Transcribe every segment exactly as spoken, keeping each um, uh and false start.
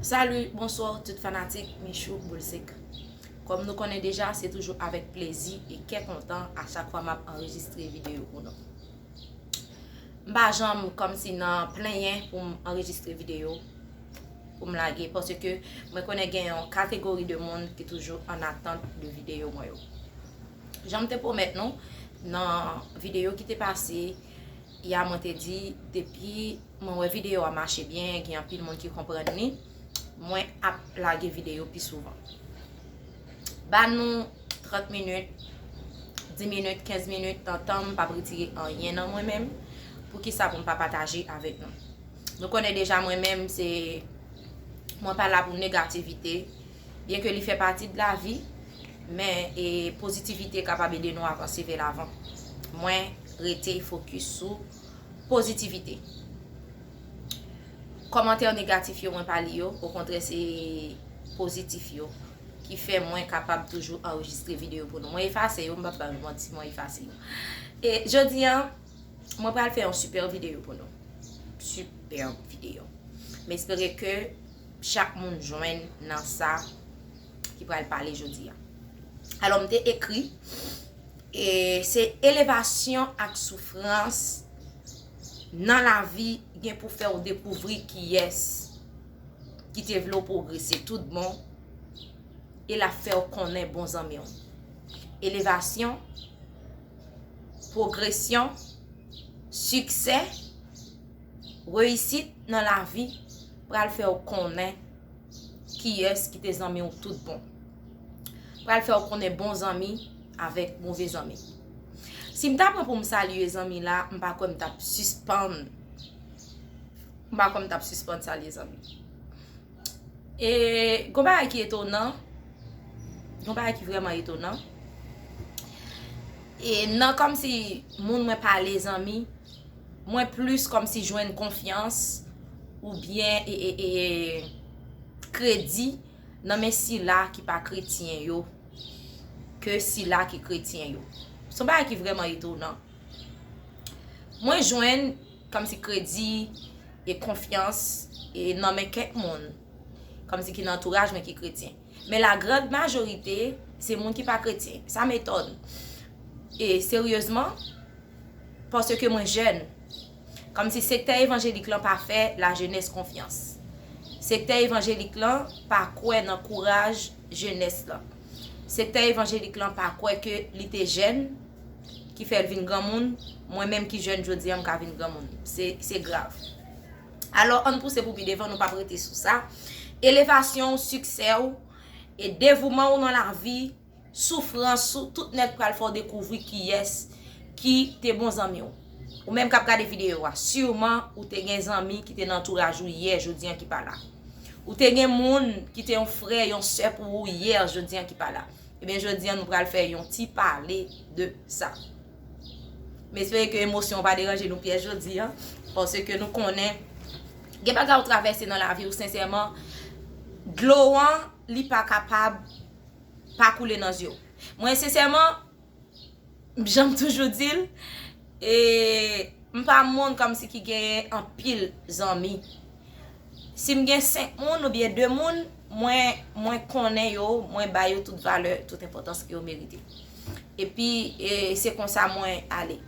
Salut, bonsoir tout fanatik Michou Boulsik. Kòm nou konnen deja, se toujou avèk plezi e kè kontan a chak fwa m ap anrejistre videyo pou nou. M pa janm kòmsi nan plenyen pou m anrejistre videyo pou m lage, paske mwen konnen gen yon kategori de moun ki toujou an atant de videyo mwen yo. Jan m te pwomèt nou nan videyo ki te pase, ya mwen te di, depi mwen wè videyo a mache byen, gen anpil moun ki konprann li, mwen ap lage videyo pi souvan. Ban nou trant minit, dis minit, kenz minit nan tan m, m p ap retire anyen nan mwen menm pou kisa pou m pa pataje avèk nou. Nou konnen deja mwen menm se, mwen pa la pou negativite, byen ke li fè pati de lavi, men e pozitivite kapab ede nou avanse vè lavan. Mwen rete fokis sou pozitivite. Kòmantè negatif yo mwen pa li yo, okontrè se pozitif yo ki fè mwen kapab toujou anrejistre videyo pou nou. Mwen efase yo, m p ap ba nou manti, mwen efase yo. E jodi a, mwen pral fè yon sipè videyo pou nou. Sipè videyo. M espere ke chak moun jwenn nan sa ki pral pale jodi a. Alò, m te ekri, e se elevasyon ak soufrans nan lavi gen pou fè w dekouvri kiyès ki te vle w pwogrese tout bon, e l ap fè w konnen bon zanmi w. Elevasyon, pwogresyon, siksè, reyisit nan lavi pral fè w konnen kiyès ki te zanmi w tout bon. Pral fè w konnen bon zanmi avèk move zanmi. Si m ta pran pou m salye zanmi la, m pa kwè m t ap sispann. M pa kwè m t ap sispann salye zanmi. E gon bagay ki etonan, gon bagay ki vrèman etonan. E nan kòmsi moun mwen pale zanmi, mwen plis kòmsi jwenn konfyans oubyen e, e, e, kredi nan men sila ki pa kretyen yo ke sila ki kretyen yo. Se yon bagay ki vrèman etonan. Mwen jwenn kòmsi kredi e konfyans e nan men kèk moun, kòmsi ki nan antouraj mwen ki kretyen. Men la grande majorité, se moun ki pa kretyen. Sa m etòn. E seryezman, paske mwen jèn. Kòmsi sektè evanjelik lan pa fè lajenès konfyans. Sektè evanjelik lan pa kwè nan kouraj jenès lan. Sektè evanjelik lan pa kwè ke li te jèn, ki fè l vin granmoun, mwen menm ki jèn jodi a, m ka vin granmoun. Se, se grav. Alò, ann pouse pou pi devan, nou p ap rete sou sa. Elevasyon w, siksè w, e devouman w nan lavi, soufrans ou, tout nèt pral fè w dekouvri kiyès ki te bon zanmi w. Ou menm k ap gade videyo a, siman ou te gen zanmi ki te nan antouraj ou yè, jodi a ki pa la. Ou te gen moun ki te yon frè, yon sè pou ou yè, jodi a ki pa la. Ebyen, jodi a nou pral fè yon ti pale de sa. M espere ke emosyon pa deranje nou pyès jodi a, paske nou konnen gen bagay ou travèse nan lavi ou, sensèman, dlo an, li pa kapab pa koule nan zye w. Mwen, sensèman, jan m toujou di l, e m pa moun kòmsi ki genyen anpil zanmi. Si m gen senk moun oubyen de moun, mwen, mwen konnen yo, mwen ba yo tout valè, tout enpòtans ke yo merite. Epi, e, se konsa mwen ale.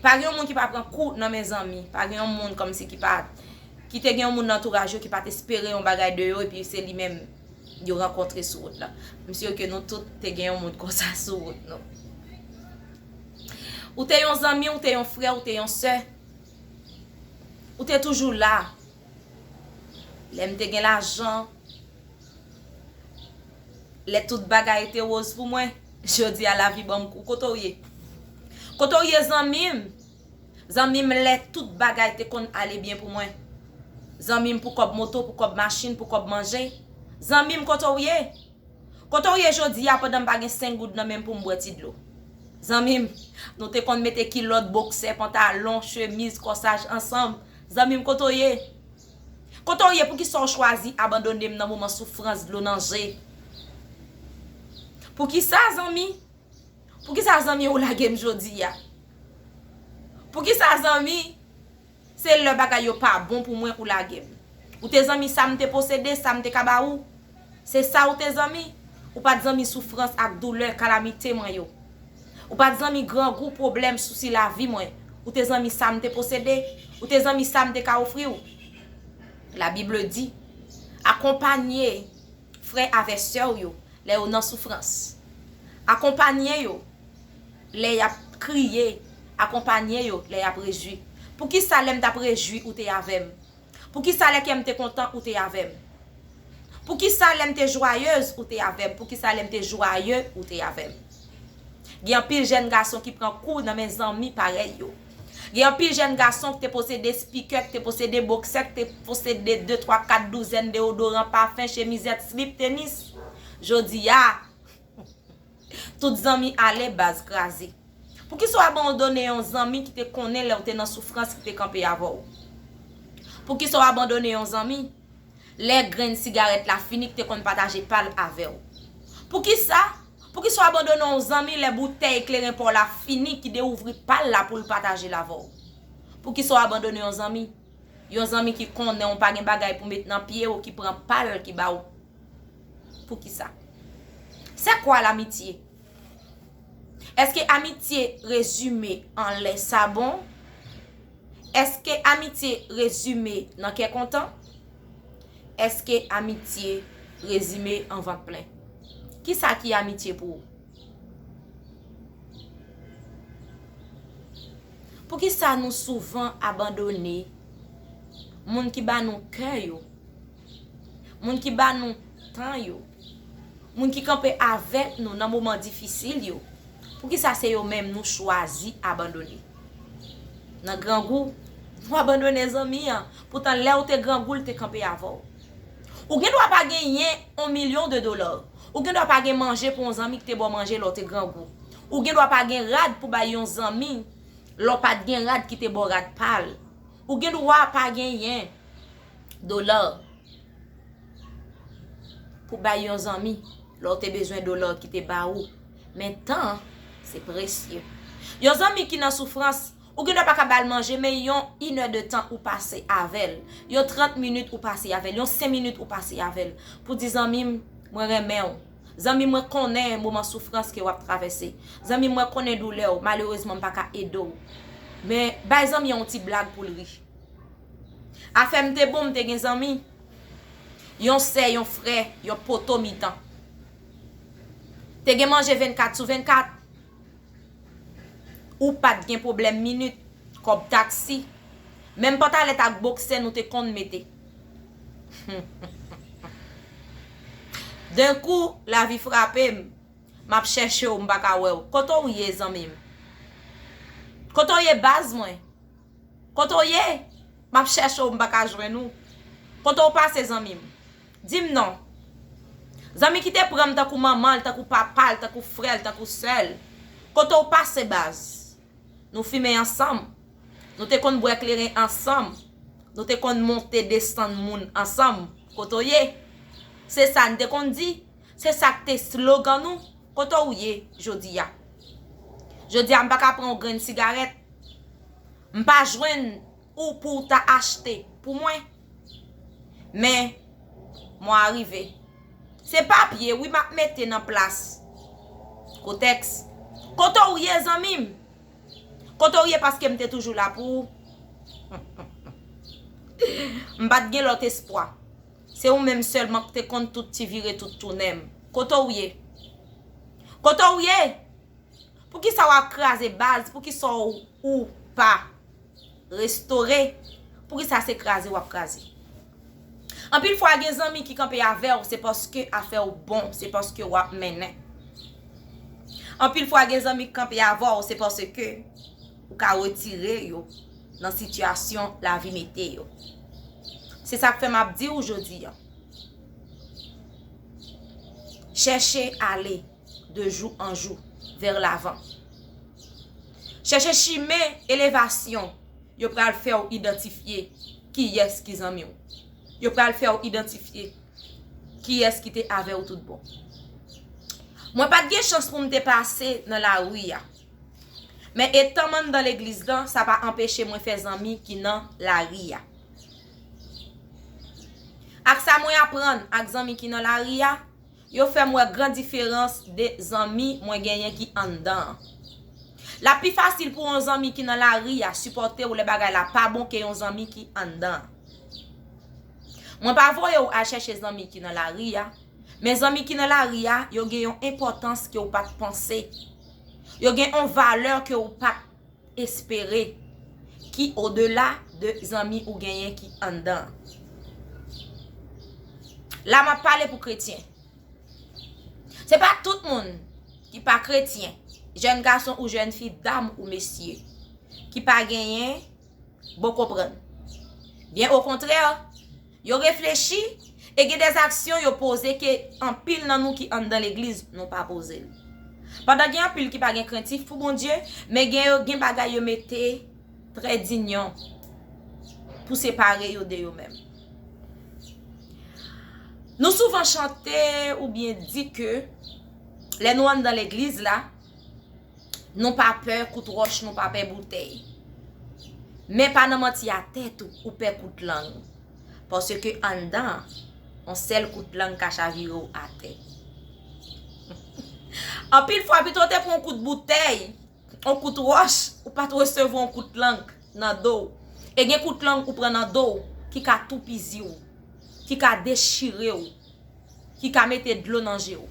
Pa gen yon moun ki pa pran kou nan men zanmi. Pa gen yon moun kòmsi ki pa, ki te gen yon moun nan antouraj yo ki pa t espere yon bagay de yo, epi se li menm yo rankontre sou wout la. M si ke nou tout te gen yon moun konsa sou wout nou. Ou te yon zanmi, ou te yon frè, ou te yon sè. Ou te toujou la. Lè m te gen lajan, lè tout bagay te woz pou mwen, jodi a lavi ban m kou. Kote w ye? Kote w ye, zanmi m? Zanmi m, lè tout bagay te konn ale byen pou mwen. Zanmi m, pou kòb moto, pou kòb machin, pou kòb manje. Zanmi m, kote w ye? Kote w ye jodi a pandan m pa gen senk goud nan men m pou m bwè ti dlo? Zanmi m, nou te konn mete kilòt, boksè, pantalon, chemiz, kòsaj ansanm. Zanmi m, kote w ye? Kote w ye? Poukisa w chwazi abandone m nan moman soufrans, dlo nan je? Poukisa, zanmi? Poukisa, zanmi, ou lage m jodi a? Poukisa, zanmi, se lè bagay yo pa bon pou mwen ou lage m? Ou te zanmi sa m te posede, sa m te ka ba ou? Se sa ou te zanmi? Ou pa t zanmi soufrans ak doulè, kalamite mwen yo. Ou pa t zanmi grangou, pwoblèm, sousi lavi mwen. Ou te zanmi sa m te posede? Ou te zanmi sa m te ka ofri w? La Bible dit, akonpanye frè avè sè w yo lè yo nan soufrans. Akonpanye yo lè y ap kriye. Akonpanye yo lè y ap rejwi. Poukisa lè m t ap rejwi ou te avè m? Poukisa lè kè m te kontan ou te avè m? Poukisa lè m te jwayez ou te avè m? Poukisa lè m te jwaye ou te avè m? Gen anpil jèn gason ki pran kou nan men zanmi parèy yo. Gen anpil jèn gason ki te posede spikè, ki te posede boksè, ki te posede de, twa, kat douzèn deodoran, pafen, chemizèt, slip, tenis. Jodi a, tout zanmi ale, baz kraze. Poukisa w abandone yon zanmi ki te konnen lè w te nan soufrans, ki te kanpe avè w? Poukisa w abandone yon zanmi lè grenn sigarèt la fini, ki te konn pataje pa l avè w? Poukisa? Poukisa w abandone yon zanmi lè boutèy kleren pa w la fini, ki deouvri pa l la pou l pataje l avè w? Poukisa w abandone yon zanmi? Yon zanmi ki konnen w pa gen bagay pou met nan pye w, ki pran pa l, ki ba w. Poukisa? C'est quoi l'amitié? Èske amitye rezime an lè sa bon? Èske amitye rezime nan kè kontan? Èske amitye rezime an vant plen? Kisa ki amitye pou ou? Poukisa nou souvan abandone moun ki ba nou kè yo, moun ki ba nou tan yo, moun ki kanpe avèk nou nan moman difisil yo? Poukisa se yo menm nou chwazi abandone? Nan grangou, nou abandone zanmi an. Poutan lè w te grangou, l te kanpe avè w. Ou gen dwa pa genyen yon milyon de dola. Ou gen dwa pa gen manje pou yon zanmi ki te ba w manje lè w te grangou. Ou gen dwa pa gen rad pou bay yon zanmi lè w pa t gen rad ki te ba w rad pa l. Ou gen dwa pa genyen dola pou bay yon zanmi lè w te bezwen dola ki te ba ou. Men tan, se presye. Yon zanmi ki nan soufrans, ou gen dwa pa ka ba l manje, men yon inè de tan ou pase avè l. Yon trant minit ou pase avè l, yon senk minit ou pase avè l. Pou di zanmi m, mwen renmen w. Zanmi m, mwen konnen moman soufrans ke w ap travèse. Zanmi m, mwen konnen doulè w, malerezman m pa ka ede w. Men bay zanmi an yon ti blag pou l ri. Afè m te bon, m te gen zanmi. Yon sè, yon frè, yon poto mitan. Te gen manje vennkat sou vennkat. Ou pa t gen pwoblèm minit, kòb taksi. Menm pantalèt ak boksè nou te konn mete. Denkou, lavi frape m. M ap chèche w, m pa ka wè w. Kote w ye, zanmi m? Kote w ye, baz mwen? Kote w ye? M ap chèche w, m pa ka jwenn ou. Kote w pase, zanmi m? Di m non. Zanmi ki te pran m tankou manman l, tankou papa l, tankou frè l, tankou sè l. Kote w pase, baz? Nou fimen ansanm. Nou te konn bwè kleren ansanm. Nou te konn monte desann moun ansanm. Kote w ye? Se sa n te konn di. Se sa k te slogan nou. Kote w ye jodi a? Jodi a, m pa ka pran yon grenn sigarèt. M pa jwenn ou pou w ta achte pou mwen. Men, mwen arive. Se papye, wi, m ap mete nan plas. Kotèks. Kote w ye, zanmi m? Kote w ye, paske m te toujou la pou ou? M pa t gen lòt espwa. Se ou menm sèlman ki te konn tout ti vire, tout tounen m. Kote w ye? Kote w ye? Poukisa w ap kraze baz? Poukisa w, ou pa restore? Poukisa se kraze w ap kraze? Anpil fwa, gen zanmi ki kanpe avè w, se paske afè w bon, se paske w ap mennen. Anpil fwa, gen zanmi ki kanpe avè w, se paske ou ka retire yo nan sitiyasyon lavi mete yo. Se sa k fè m ap di w jodi a. Chèche ale de jou an jou, vers l'avant. Chèche chimen elevasyon, yo pral fè w idantifye kiyès ki zanmi w. Yo pral fè w idantifye kiyès ki te avè w tout bon. Mwen pa t gen chans pou m te pase nan lari a. Men etan m anndan legliz lan, sa pa anpeche mwen fè zanmi ki nan lari a. Sa mwen aprann ak zanmi ki nan lari a, yo fè m wè gran diferans de zanmi mwen genyen ki anndan an. L ap pi fasil pou yon zanmi ki nan lari a sipòte w lè bagay la pa bon ke yon zanmi ki anndan an. Mwen pa voye w al chèche zanmi ki nan lari a, men zanmi ki nan lari a, yo gen yon enpòtans ke w pa t panse. Yo gen yon valè ke w pa t espere ki odela de zanmi ou genyen ki anndan. La m ap pale pou kretyen. Se pa tout moun ki pa kretyen, jèn gason ou jèn fi, dam ou mesye, ki pa genyen bon konprann. Byen okontrè, yo reflechi e gen dèzaksyon yo poze ke anpil nan nou ki anndan legliz nou pa poze l. Pandan gen anpil ki pa gen krentif pou Bondye, men gen yo gen bagay yo mete trè dinyon pou separe yo de yo menm. Nou souvan chante oubyen di ke lè nou anndan legliz la, nou pa pè kout wòch, nou pa pè boutèy. Men pa nan manti a tèt ou, ou pè kout lang. Paske anndan, yon sèl kout lang ka chavire w atè. Anpil fwa, pito w te pran yon kout boutèy, yon kout wòch, ou pa t resevwa yon kout lang nan do w. E gen kout lang ou pran nan do w ki ka toupizi w, ki ka dechire w, ki ka mete dlo nan je w.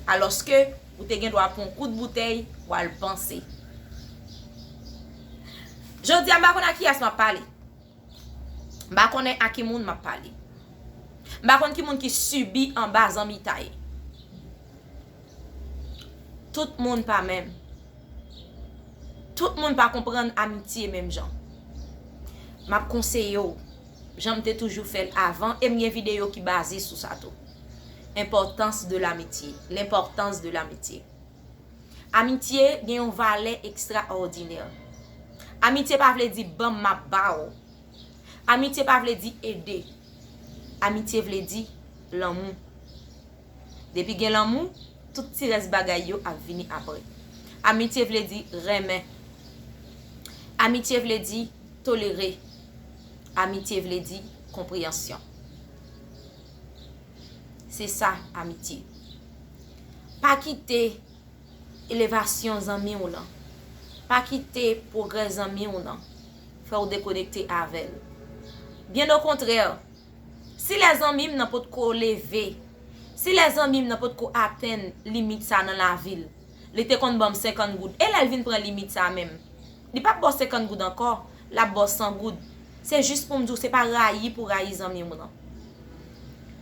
Alòske, ou te gen dwa pran yon kout boutèy, w al panse. Jodi a, m pa konn a kiyès m ap pale. M pa konnen a ki moun m ap pale. M pa konn ki moun ki sibi anba zanmitay. Tout moun pa menm. Tout moun pa konprann amitye menm jan. M ap konseye w, jan m te toujou fè l avan, e m gen videyo ki baze sou sa tou. Importance de l'amitié. L'importance de l'amitié. Amitye gen yon valè ekstraòdinè. Amitye pa vle di ban m, m ap ba w. Amitye pa vle di ede. Amitye vle di lanmou. Depi gen lanmou, tout ti rès bagay yo ap vini apre. Amitye vle di renmen. Amitye vle di tolere. Amitye vle di konpreyansyon. Se sa, amitye. Pa kite elevasyon zanmi w lan. Pa kite pwogrè zanmi w lan fè w dekonekte avè l. Byen okontrè, si lè zanmi m nan potko leve, si lè zanmi m nan potko atenn limit sa nan lavi l, li te konn ban m senkant goud, e lè l vin pran limit sa menm, li p ap ba w senkant goud ankò, l ap ba w san goud. Se jis pou m di w, se pa rayi pou rayi zanmi w nan.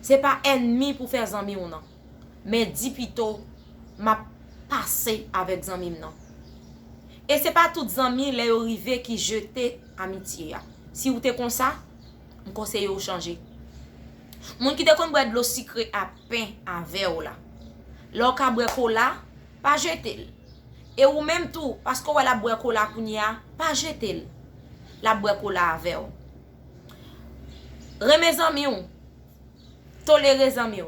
Se pa ènmi pou fè zanmi w nan. Men di pito, m ap pase avèk zanmi m nan. E se pa tout zanmi, lè yo rive, ki jete amitye a. Si w te konsa, m konseye w chanje. Moun ki te konn bwè dlo sikre a pen avè w la, lè w ka bwè kola, pa jete l. E ou menm tou, paske w wè l ap bwè kola kounye a, pa jete l. L ap bwè kola avè w. Renmen zanmi w. Tolere zanmi w.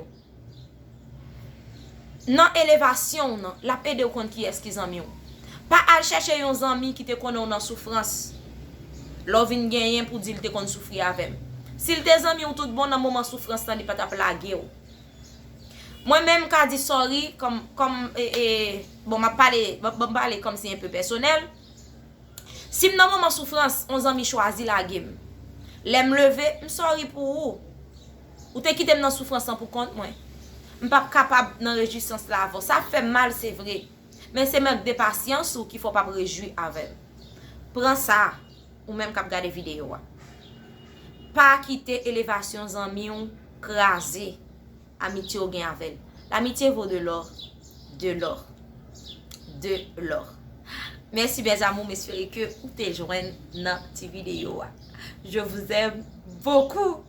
Nan elevasyon w nan, l ap ede w konn kiyès ki zanmi w. Pa al chèche yon zanmi ki te konnen w nan soufrans, lè w vin genyen pou di l te konn soufri avè m. Si l te zanmi w tout bon, nan moman soufrans lan, li pa t ap lage w. Mwen menm, m ka di sòri kòm, kòm, e, e, bon, m ap pale, m ap, m ap pale kòmsi enpe pèsonèl. Si m nan moman soufrans, yon zanmi chwazi lage m. Lè m leve, m sòri pou ou. Ou te kite m nan soufrans lan pou kont mwen. M p ap kapab nan rejwisans la avè w. Sa ap fè m mal, se vre. Men se mank de pasyans ou ki fè w p ap rejwi avè m. Pran sa, ou menm k ap gade videyo a. Pa kite elevasyon zanmi w kraze amitye w gen avè l. L'amitié vaut de l'or, de l'or, de l'or. Mèsi, mes amours, m espere ke ou te jwenn nan ti videyo a. Je vous aime beaucoup.